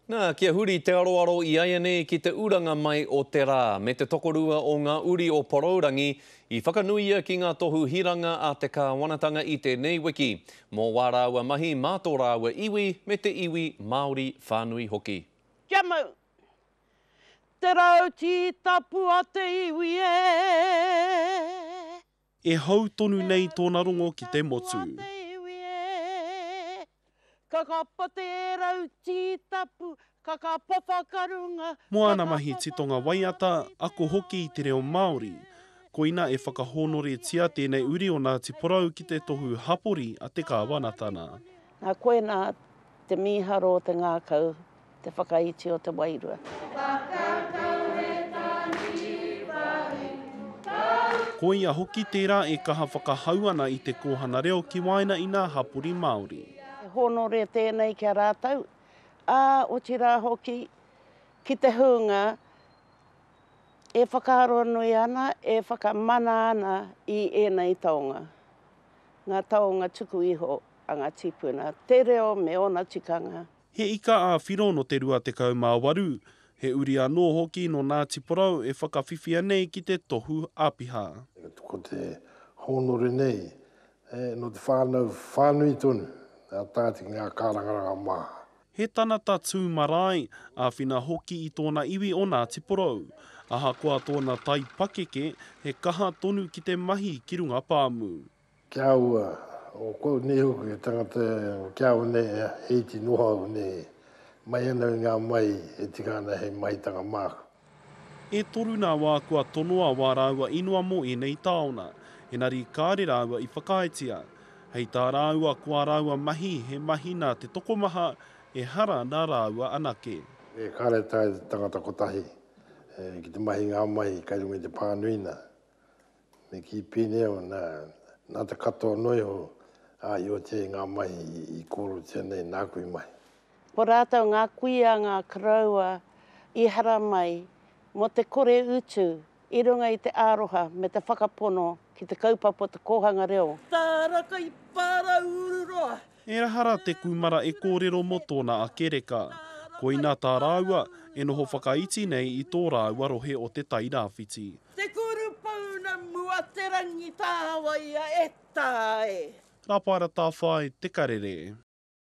Nā, kia huri te aroaro i aianei ki te uranga mai o te rā, me te tokorua o ngā uri o Porourangi i whakanuia ki ngā tohu hiranga a te kāwanatanga i tēnei wiki, mō wā rāua mahi mā tō rāua iwi me te iwi Māori whānui hoki. Kia mau te rauti tapu a te iwi e. E hou tonu nei tōna rongo ki te motu. Mō āna mahi titonga waiata, ako hoki i te reo Māori. Koina e whakahōnoretia tēnei uri o Ngāti Porou ki te tohu hapori a te kāwanatana. Nā koinā te mīharo o te ngākau te whakaiti o te wairua. Ko ia hoki tērā e kaha whakahau ana i te kōhana reo ki waena i nā hapori Māori. He hōnore tēnei ki a rātou, ā, otirā hoki ki te hunga e whakaaro nui ana, e whakamana ana i ēnei taonga, ngā taonga tuku iho a ngā tīpuna, te reo me ōna tikanga. He ika ā-whiro nō te 28, he uri anō hoki nō Ngāti Porou e whakawhiwhia nei ki te tohu āpiha. Ko te hōnore nei, nō te whānau whānui tonu, ā tae atu ki ngā kārangaranga maha. He tanata tū marae, āwhina hoki i tōna iwi o Ngāti Porou. Ahakoa tōna taipakeke, he kaha tonu ki te mahi ki runga pāmu. Ki a ua, o kou nei hoki he tangata ki a au nei he iti noa au nei, mai ana i ngā mahi e tika ana hei mahitanga māku. E toru nā wā kua tonoa wā rāua inoa mō ēnei taona, enari kāre rāua i whakaaetia. Hei tā rāua ko ā rāua mahi he mahi nā te tokomaha, ehara nā rāua anake. E kāre taea te tangata kotahi ki te mahi ngā mahi kai runga i te pānui nā. Me kī pēnei au, nā, nā te katoa noa iho, ā, i oti ai ngā mahi i kōrerotia nei nāku i mahi. Ko rātou ngā kuia, ngā koroua i haramai mō te kore utu i runga i te aroha me te whakapono ki te kaupapa o te kōhanga reo. Tāraka i Pārauururoa. Ehara te kūmara e kōrero mō tōna ake reka. Koina tā rāua e noho whakaiti nei i tō rāua rohe o Te Tai Rāwhiti. Te kuru pounamu a te rangi tāwaia e tā e. Rapaera Tawhai, Te Karere.